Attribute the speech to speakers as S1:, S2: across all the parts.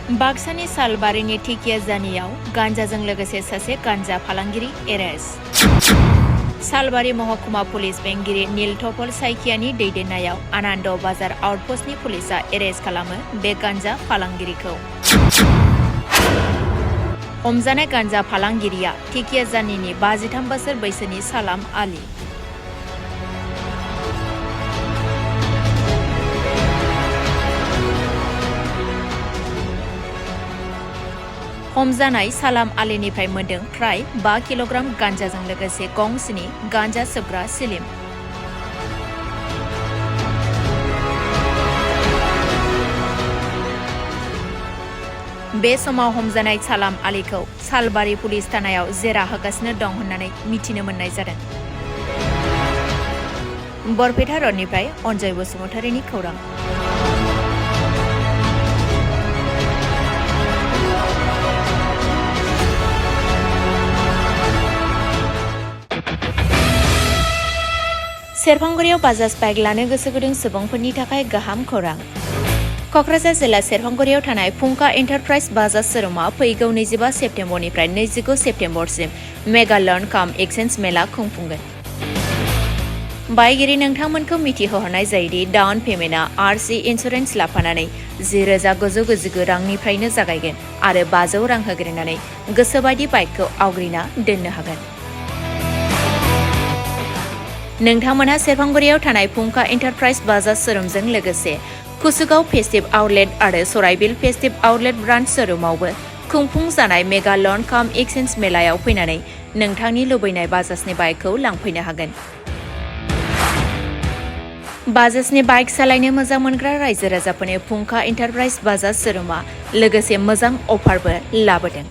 S1: बाक्सानि सालबारिनि थिकियाजानियाव गान्जाजों लोगोसे सासे गान्जा फालांगिरि एरेस्ट। सालबारि महकुमा पुलिस बेंगिरि नीलथपल साइकियानि दैदेननायाव आनन्द बाजार आउटपस्टनि पुलिसा एरेस्ट खालामो बे गान्जा फालांगिरिखौ। हमजानाय गान्जा फालांगिरिया थिकियाजानिनि 53 बोसोर बैसोनि सालाम आली। हमजानाय सालाम आलीनिफ्राय मोनदों फ्राय 5 किल'ग्राम गान्जाजों लोगोसे गंसेनि गान्जा सोबग्रा सिलिम। बे समाव हमजानाय सालाम आलीखौ सालबारि पुलिस थानायाव जेरा होगासिनो दं होननानै मिथिनो मोननाय जादों। बरपेटा रडनिफ्राय अनजय बसुमतारिनि खौरां। सेरफांगुरियाव बाजाज बाइक लानो गोसो गुदुं सुबुंफोरनि थाखाय गाहाम खौरां। क'क्राझार जिल्ला सेरफांगुरियाव थानाय फुंखा एन्टारप्राइज बाजाज शोरुमा फैगौ 25 सेप्तेम्बरनिफ्राय 29 सेप्तेम्बरसिम मेगा लर्न काम एक्सचेन्ज मेला खुंफुंगोन। बायगिरि नोंथांमोनखौ मिथिहोहरनाय जायोदि डाउन पेमेन्टआ आरसि इन्सुरेन्स लाफानानै 10,999 रांनिफ्रायनो जागायगोन आरो 500 रां होग्रोनानै गोसोबायदि बाइकखौ आवग्रिना दोननो हागोन। नोंथांमोनहा सेरफांगुरियाव थानाय फुंखा एन्टारप्राइज बाजाज शोरुमजों लोगोसे कुसुगाव फेस्टिभ आउटलेट आरो सराइबिल फेस्टिभ आउटलेट ब्रान्च शोरुमावबो खुंफुंजानाय मेगा लर्न काम एक्सचेन्ज मेलायाव फैनानै नोंथांनि लुबैनाय बाजाजनि बाइकखौ लांफैनो हागोन। बाजाजनि बाइक सालायनो मोजां मोनग्रा रायजो राजाफोरनो फुंखा एन्टारप्राइज बाजाज शोरुमा लोगोसे मोजां अफारबो लाबोदों।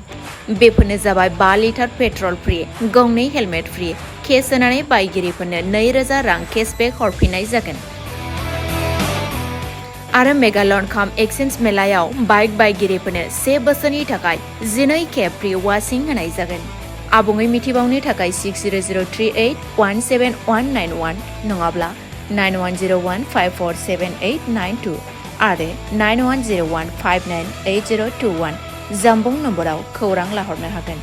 S1: बेफोरनो जाबाय 5 लिटार पेट्रल फ्रि, गंनै हेलमेट फ्रि, केस होनानै बायगिरिफोरनो 2,000 रां केसबेक हरफिननाय जागोन। आरो मेगा लर्न काम एक्सचेन्ज मेलायाव बाइक बायगिरिफोरनो 1 बोसोरनि थाखाय 12 खेब फ्रि वाशिं होनाय जागोन। आबुङै मिथिबावनो थाखाय 6003817191 नङाब्ला 9101547892 आरो 9101598021 जानबुं नम्बराव खौरां लाहरनो हागोन।